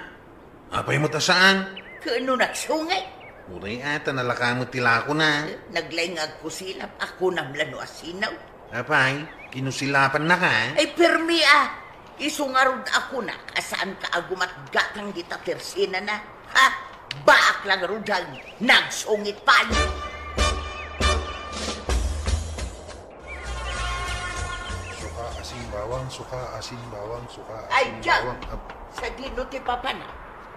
Apay met a saan? Ken no nagsungit? Uray a, ta nalaka met ti lakona. Naglaing nga agkusilap, a kunam la no asinaw. Apay, kinusilapannaka? Ay, permi a. Isu ngarud a kunak a saanka a gumatgatang dita tersinana. Ha? Baak la ngaruden, nagsungit pay. Suka, asin, bawang, suka, asin, bawang, suka, asin, bawang. Ay, Jack! Ap- Sadino ti papana?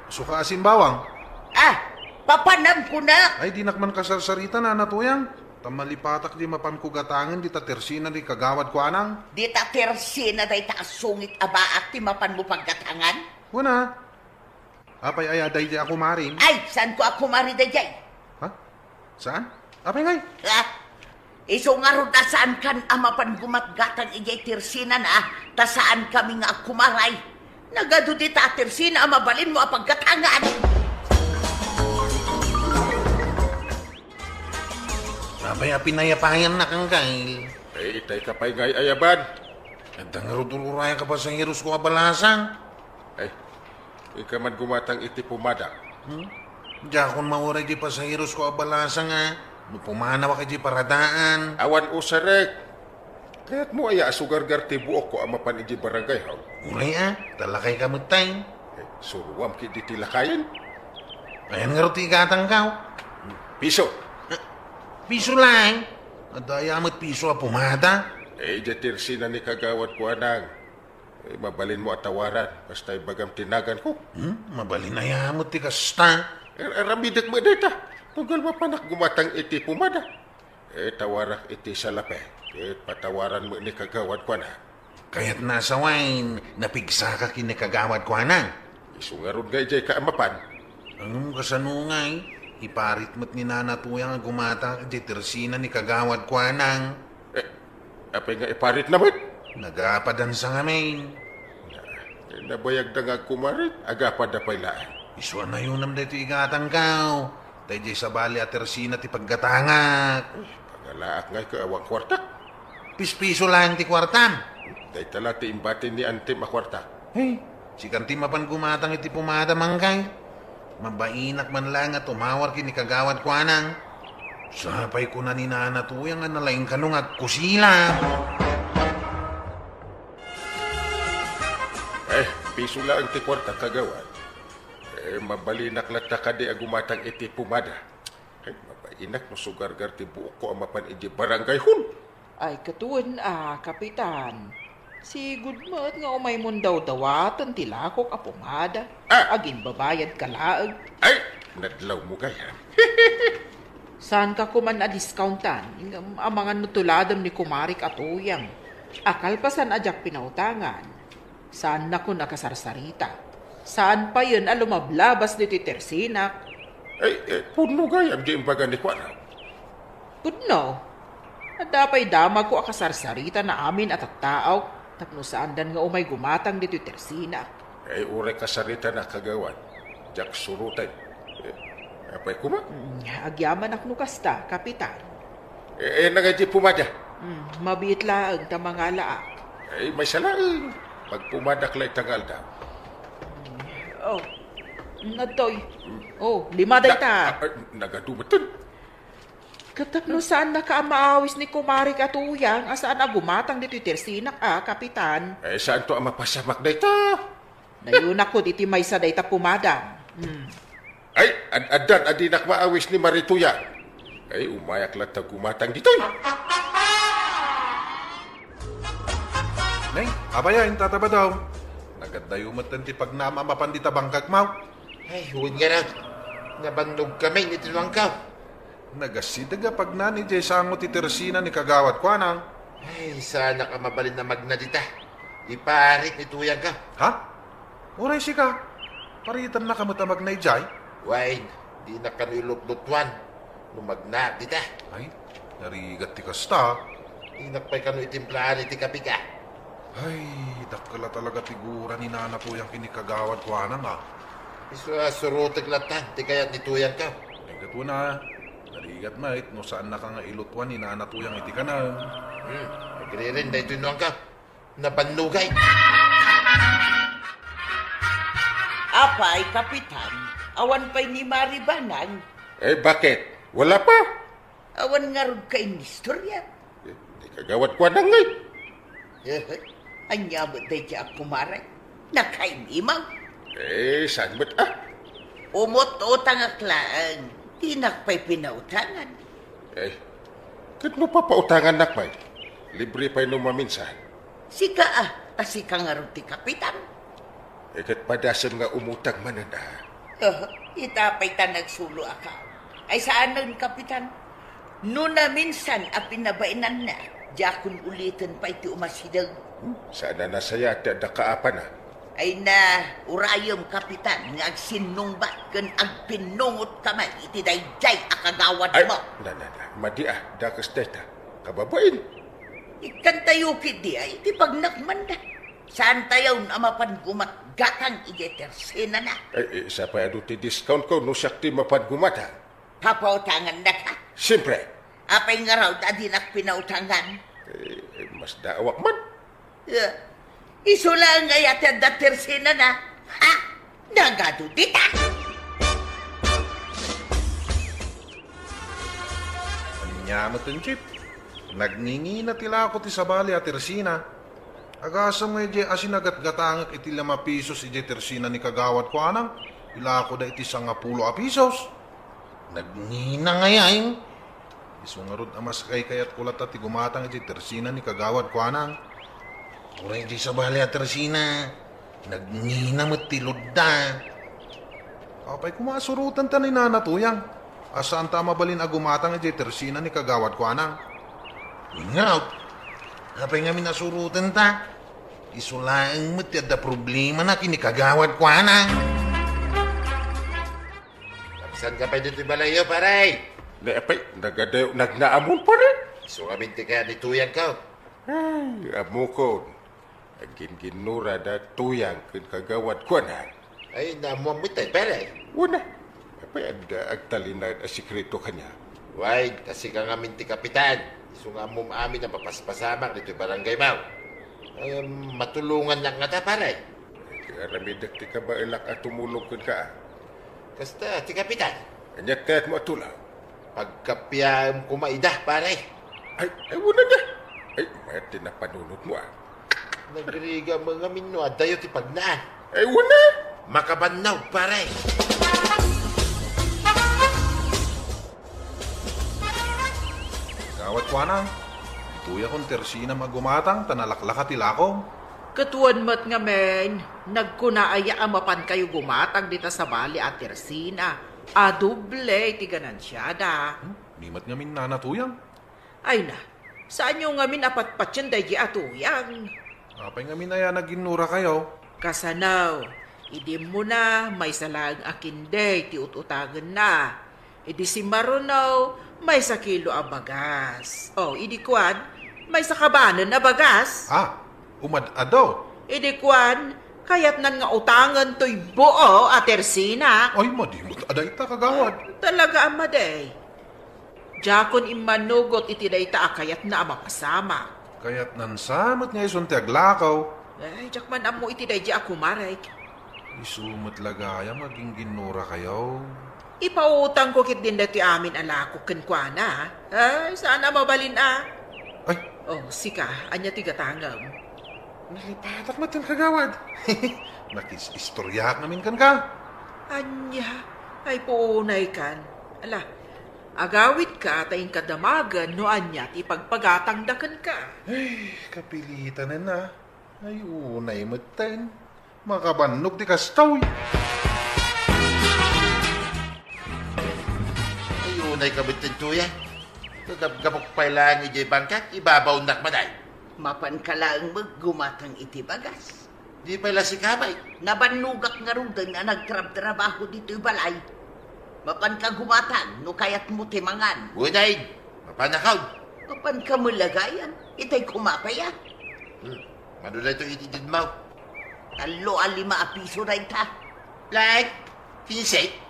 Suka, asin, bawang. Ah, papanam kunak! Ay, dinak man kasarsarita, Nana Tuyang. Ta malipatak di mapanko gatangen dita tersina ni Kagawad Kuanang. Dita tersina dayta a sungit a baak ti mapanmo paggatangan? Wen a. Apay aya daydi a kumarim? Ay, saanko a kumari daydiay? Ha? Saan? Apay ngay? Ha? Isu ngarud a saankan a mapan gumatgatang idiay tersinana, ta saankami nga agkumaray. Nagadu dita a tersina a mabalinmo a paggatangan. Apay a pinayapayannak, Angkel? Ay, itay ka pay nga ay-ayaban. Adda ngarud ur-urayek a pasaherosko a balasang. Ay, ika man gumatang iti pumada. Hmm? Diakon mauray di pasaherosko a balasang a no pumanawak iti paradaan. Awan usarek. Kayatmo aya a sugargar ti buokko a mapan iti barangay hall? Uray a, ta lakayka met tay. Eh, suruam ketdi ti lakayen. Ayan ngarud ti igatangkaw? Piso. Eh, piso laeng? Adda aya met piso a pumada? Eh, idiay tersina ni Kagawad Kuanang. Eh, mabalinmo a tawaran, basta ibagam ti naganko. Hmm? Mabalin aya met ti kasta? Eh, aramidek met dayta. Tunggal mapanak gumatang iti pumada. Eh, tawarak iti salape. Ket patawaran met ni Kagawad Kuana. Kayatna a sawen, napigsaka ken ni Kagawad Kuana. Isu ngarud nga idiay ka a mapan. Ngem kasano ngay, iparit met ni Nana Tuyang a gumatang idiay tersina ni Kagawad Kuanang. Eh, apay nga iparitna met? Nagapadansa ngamin. Na, nabayagda nga agkumarit, agapada pay laeng. Isu a nayonam daytoy igatangkaw. Ta idiay sabali a tersina ti paggatangak. Pagalaak ngay ket awan kuartak. Pispiso laeng ti kuartam. Dayta la ti imbati ni Antim a kuartak. Hey, sikan ti mapan gumatang iti pumada, Manggay. Mabainak man laeng a tumawar ken ni Kagawad Kuanang. Sapay kuna ni Nana Tuyang a nalaing kano nga agkusila. Eh, piso laeng ti kuarta, Kagawad. Eh, mabalinak latta kadi a gumatang iti pumada. Ay, mabainak no sugargar ti buokko a mapan idiay barangay hall. Ay, katuen a, Kapitan. Sigud met nga umaymon dawdawaten ti lakok a pomada. Ah! Agin babayad ka laeng. Ay, nadlawmo gayam. Saanka koman a discountan, ngem amangan no tuladem ni kumarik a tuyang. A kalpasan a diak pinautangan, saannakon a kasarsarita. Saan payen a lumablabas ditoy tersinak. Ay, eh, pudno gayam diay imbaga ni kuana. Pudno. Adda pay damagko a kasarsarita na amin a tattao tapno saandan nga umay gumatang ditoy tersinak. Ay, uray kasarita na kagawad. Diak suroten. Eh, apay koma? Mm, agyamanak no kasta, Kapitan. Eh, eh, nangay ti pomada? Mm, mabiit laeng ta mangalaak. Ay, maysa laeng. Pagpomadak la ita nga aldaw. Oh, nadtoy. Mm. Oh, lima dayta. Na-, ah, ah, nagadu metten. Ket tapno saannaka a maawis ni kumarik a tuyang a saan a gumatang ditoy tersinak a, Kapitan. Eh, saanto a mapasamak dayta? Nayonakon iti maysa dayta pomada. Hmm. Ay, ad-addan a dinak maawis ni Mari Tuyang. Ay, umayak latta gumatang ditoy. Nay, apay a, intatabadaw. Nagaddayo metten ti pagnam a mapan dita bangkagmaw. Ay, wen ngarud. Nabannogkami iti nuangko. Nagasideg a pagnan idiay sango ti tersina ni Kagawad Kuanang. Ay, saanak a mabalin a magna dita. Iparit ni tuyangko. Ha? Uray sika, paritennaka met a magna idiay? Wen, dinak kano ilutlutuan no magnaak dita. Ay, narigat ti kasta. Dinak pay kano itimplaen iti kapika. Ay, dakkel a talaga ti gura ni Nana Tuyang ken ni Kagawad Kuanang, a. Isu a surotek latta ti kayat ni tuyangko. Ay, ket wen a, narigat met no saannaka nga ilutuan ni Nana Tuyang iti kanem. Hmm, agriren daytoy nuangko. Nabannogay. Apay, Kapitan, awan pay ni Mari Banang? Eh, bakit? Wala pa? Awan ngarud ka inistorya? Eh, ni Kagawad Kuanang ngay. Eh, ania met daydi a kumaray? Nakaimimaw? Eh, saan met a? Umut-utangak laeng. Dinak pay pinautangan. Eh, ket no papautangannak pay, libre pay no maminsan. Sika a, ta sika ngarud ti kapitan. Eh, ket padasem nga umutang manen a. Oh, ita pay ta nagsuloak. Ay, saanen, Kapitan? No naminsan a pinabainanna, diakon uliten pay ti umasideg. Hmm, saan a nasayaat ti adda kaapana. Ay na, urayem, Kapitan, nga agsinnungbat ken agpinnungotka met iti daydiay a kagawadmo. Ay, na, na, na, madi a, dakes dayta. Kababain. Ikkantayo ketdi ay iti pagnakmanna. Saantayon a mapan gumatgatang idiay tersenana. Ay, eh, sapay adu ti discountko no siak ti mapan gumatang. Papautangannaka? Siempre. Apay ngarud a dinak pinautangan? Eh, eh, masdaawak man. Eh, isu laeng aya ti adda tersenana? Ha? Nagadu dita? Ania met, Chief? Nagngingina ti lako ti sabali a tersina. Agasem nga idiay a sinagatgatangek iti lima pisos idiay tersina ni Kagawad Kuanang, ilakoda iti sangapulo a pisos. Nagngina ngay, ay. Isu ngarud a mas kaykayatko latta ti gumatang iti tersina ni Kagawad Kuanang. Uray di sabali a tersina, nagngina met ti ludda. Apay koma a surotenta ni Nana Tuyang a saanta a mabalin a gumatang iti tersina ni Kagawad Kuanang. Ngarud, apay ngamin a surotenta? Isu laeng met ti adda problemana ken ni Kagawad Kuanang. Agsanka pay ditoy balayyo, pare? Ne, apay, nagadayo, nagnaamon, pare? Isu ngamin ti kayat ni tuyangko. Ay, ammokon. Agginginnurada tuyang ken Kagawad Kuanang. Ay, naammoam met, pare? Wen a. Apay, adda agtalinaed a sekreto kaniak? Wen, ta sika ngamin ti kapitan. Isu nga ammom amin a mapaspasamak ditoy barangaymo. Ay, matulongannak ngata, pare? Ti aramidek ti kabaelak a tumulong kenka. Kasta, ti kapitan. Ania ti kayatmo a tulong? Pagkapiaem koma ida, pare. Ay, ay, wen a. Ay, mayat ti napanunotmo, a. Nagrigat met ngamin no addayo ti pagnaan. Ay, wen a. Makabannog, pare. Kagawad Kuanang, ditoyakon Tersinam a gumatang ta nalaklaka ti lakom. Ket wen met ngamin, nagkuna aya a mapankayo gumatang dita sabali a Tersina a doble ti ganansiada? Hmm, ni met ngamin nana tuyang. Ay na, saanyo ngamin a patpatien daydi a tuyang? Apay ngamin aya naginnurakayo? Kasano, idi immuna, maysa laeng a kende ti ut-utangenna. Idi simmaruno, maysa kilo a bagas. O, idi kuan, maysa kabanen a bagas. Ah, umad-ado. Idi kuan, kayatnan nga utangen toy buo a Tersina. Ay, madi met a dayta, kagawad. Talaga a madi. Diakon immanugot iti dayta a kayatna a mapasamak. Kayatnan sa met nga isun ti aglakaw. Ay, diak man ammo iti daydi a kumarek. Isu met la gayam nga gingginnurakayo. Ipautangko ketdin daytoy amin a lakok kenkuana. Ay, saan a mabalin a. Ay. O, sika, ania ti gatangem? Nalipatak met ken kagawad. Nakis-istoriaak ngamin kenka. Ania? Ay, puunaykan. Ala, agawidka ta inka damagen no ania ti ipagpagatangda kenka. Ay, kapilitanen a. Ay, unay metten. Makabannok ti kastoy. Ay, unay ka metten, Tuya. Gagabgabok pay laeng idiay bangkak, ibabaonnak man ay. Mapanka laeng met gumatang iti bagas. Di pay la sika, bay. Nabannogak ngaruden a nagtrabtrabaho ditoy balay. Mapanka gumatang no kayatmo ti mangan. Unayen, mapanakon. Mapanka met la gayam, itay koma pay a. Hmm. Mano daytoy iti didmaw? Tallo a lima a piso dayta. Like, kinse?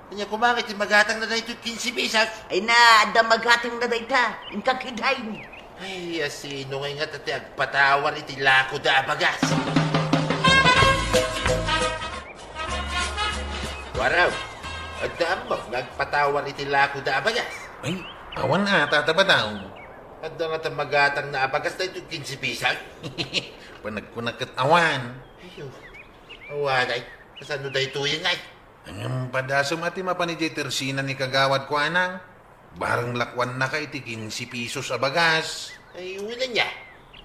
Ania koma nga iti magatangna daytoy kinse pesos? Ay na, adda magatangna dayta. Inka kidain. Ay, asino ngay ngata ti agpatawar iti lakoda a bagas? Waraw, adda ammom nga agpatawar iti lakoda a bagas? Ay, awan a, Tata Badang. Adda ngata magatangna a bagas daytoy kinse pesos? Panagkunak ket awan. Ayo, awan ay. Kasano daytoy ngay? Ngem padasem a ti mapan idiay Tersina ni Kagawad Kuanang. Bareng lakuannaka iti kinse pesos a bagas. Ay, uy, ania?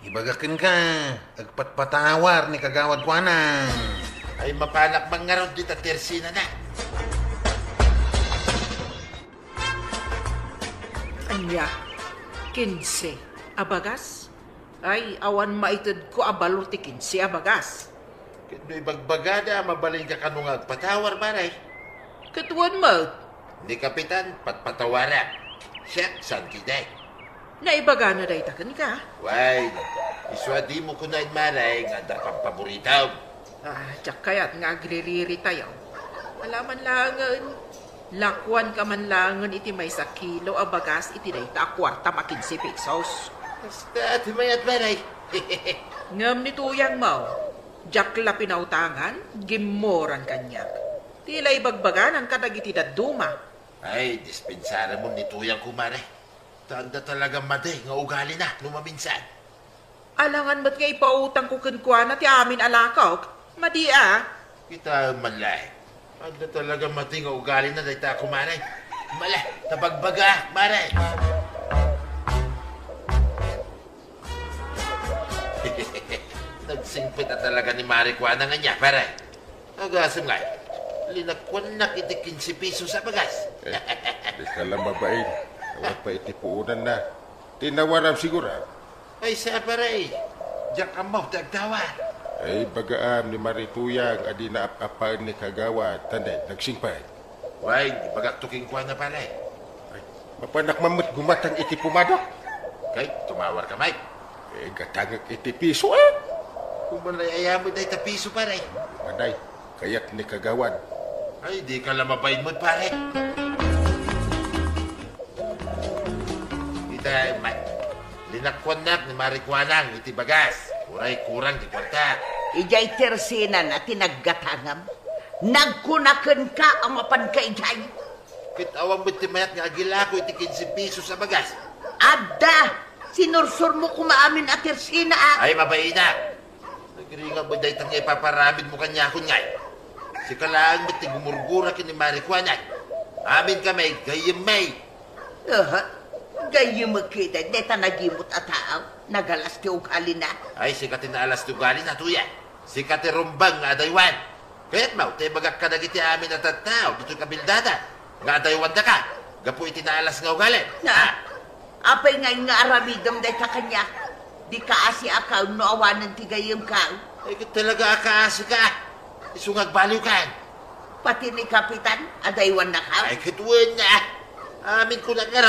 Ibagak kenka, agpatpatawar ni Kagawad Kuanang. Ay, mapanak man ngarud dita Tersinana. Ania? Kinse a bagas? Ay, awan maitedko a balor ti kinse a bagas. Ket no ibagbagada a mabalinka kano nga agpatawar, pare? Ket wen met. Ni Kapitan, patpatawarak. Siak, saan ketdi. Naibagana dayta kenka? Wen, isu a dimo kunaen, pare, nga adda pampaboritom. Ah, diak kayat nga agririritayo. Ala man laengen, lakuanka man laengen iti maysa kilo a bagas iti dayta a kuartam a kinse pesos. Kasta ti mayat, pare. Ngem ni tuyangmo, diak la pinautangan, gimmoran kaniak. Ti la ibagbaganan kadagiti dadduma. Ay, dispensaremon ni tuyangko, pare. Ta adda talaga madi nga ugalina no maminsan. Alangan met nga ipautangko kenkuana ti amin a lakok. Madi a. Kitaem man laeng. Adda talaga madi nga ugalina dayta a kumare. Mala, ta bagbaga, mare. Nagsingpet a talaga ni Mare Kuana nga nia, pare. Agasem ngay, linakuannak iti kinse pesos a bagas. Eh, dika la mabain. Awan pay iti puonanna. Tinawaram siguro. Ay, sa, pare. Diak ammo ti agtawar. Ay, bagaam ni Mare Tuyang a dina ap-apaen ni Kagawad, ta ne, nagsingpet. Wen, ibagakto kenkuana, pare. Ay, mapanak man met gumatang iti pumadok. Kay, tumawarka met. Eh, gatangek iti peso, eh. Kumanay ayam dayta peso, pare. Manay, kayat ni Kagawad. Ay, dika la mabain met, pare. Ita, man. Linakuannak ni Mare Kuanang iti bagas. Uray kurang ti kuarta. Idiay Tersinana ti naggatangam. Nagkuna kenka a mapanka idiay. Ket awan met ti mayat nga agilako iti kinse pesos a bagas. Adda! Sinursurmo koma amin a Tersina a. Ay, mabainak! Nagringat met dayta nga ipaparamidmo kaniakon ngay. Sika laeng met ti gumurgura ken ni Mare Kuanang. Amin kami, gayyem mi. Aha. Gayyemek ketdi dayta nagimut a tao, nagalas ti ugalina. Ay, sika ti naalas ti ugalina, Tuya. Sika ti rumbeng nga adaywan. Kayatmo ta ibagak kadagiti amin a tattao ditoy kabildada nga adaywandaka gapu iti naalas nga ugali. Na, Ah, apay ngay nga aramidem dayta kaniak? Di kaasiak no awanen ti gayyemko. Ay, ket talaga a kaasika. Isu nga agbaliwkan. Pati ni Kapitan, adaywannaka? Ay, ket wen nga. Amin ko na nga